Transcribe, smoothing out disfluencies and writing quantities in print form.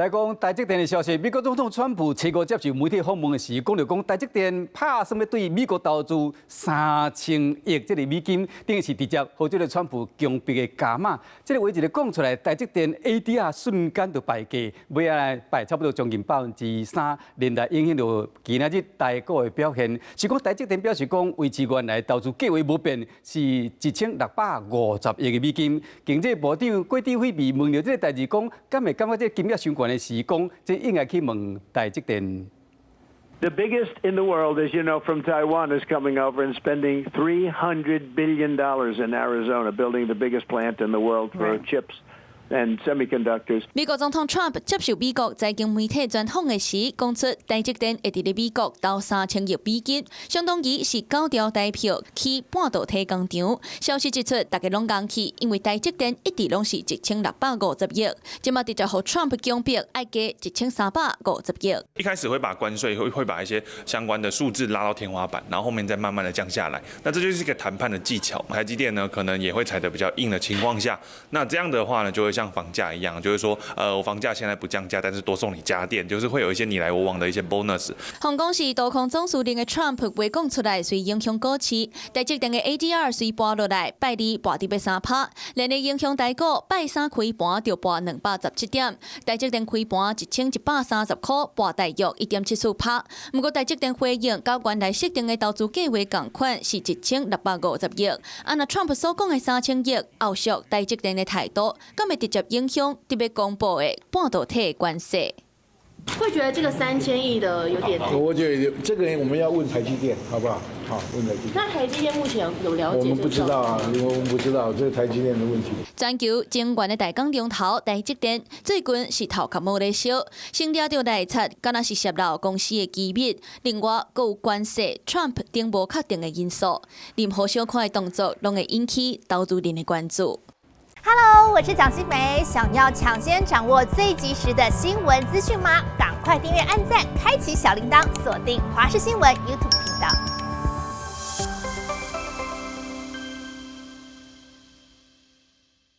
來講台積電的消息，美國總統川普七號接受媒體訪問的時，講著講台積電拍算欲對美國投資3000億這个美金，等於是直接予這个川普強迫的加碼。這个話一个講出來，台積電 ADR 瞬間就敗價，尾仔敗差不多將近3%，連帶影響著今仔日台股的表現。是講台積電表示講維持原來投資計劃無變，是1650億的美金。經濟部長郭哲輝被問著這个代誌，講敢會感覺這个金額傷懸的時，講這應該去問台積電。 The biggest in the world, as you know, from Taiwan is coming over and spending $300 billion in Arizona, building the biggest plant in the world for chips and semiconductors. 美國總統 Trump 接受美國財經媒體專訪的時，講出台積電會佇咧美國投3000億美金，相當於是9條台票起半導體工廠。消息一出，大家攏驚去，因為台積電一直攏是1650億，這馬直接予 Trump 強迫愛加1350億。一開始會把關稅會把一些相關的數字拉到天花板，然後後面再慢慢的降下來。那這就是一個談判的技巧。台積電呢，可能也會踩得比較硬的情況下，那這樣的話呢，就會像房價一樣，就是說，我房價現在不降價，但是多送你家電，就是會有一些你來我往的一些 bonus。予講是刀空總司令的 Trump 話講出來，隨影響股市，台積電的 ADR 隨跋落來，拜二跋佇欲3趴，連帶影響台股，拜三開盤就跋217點，台積電開盤1130塊，跋大約1.74趴。毋過台積電回應，佮原來設定的投資計劃仝款是1650億，啊若 Trump 所講的3000億，後續台積電的態度，敢會直接影響特別公布的半導體關稅？會覺得這個3000億的有點？我覺得這個我們要問台積電，好不好？好，問台積電。那台積電目前有了解？我們不知道啊，我們不知道這個台積電的問題。全球晶圓的大港龍頭台積電最近是頭殼無咧燒，先掠著內賊，敢若是洩露公司的機密。另外，閣有關稅、Trump 等無確定的因素，任何小可的動作，攏會引起投資人的關注。 Hello，我是蔣新梅，想要搶先掌握最及時的新聞資訊嗎？趕快訂閱、按讚、開啟小鈴鐺，鎖定華視新聞 YouTube 頻道。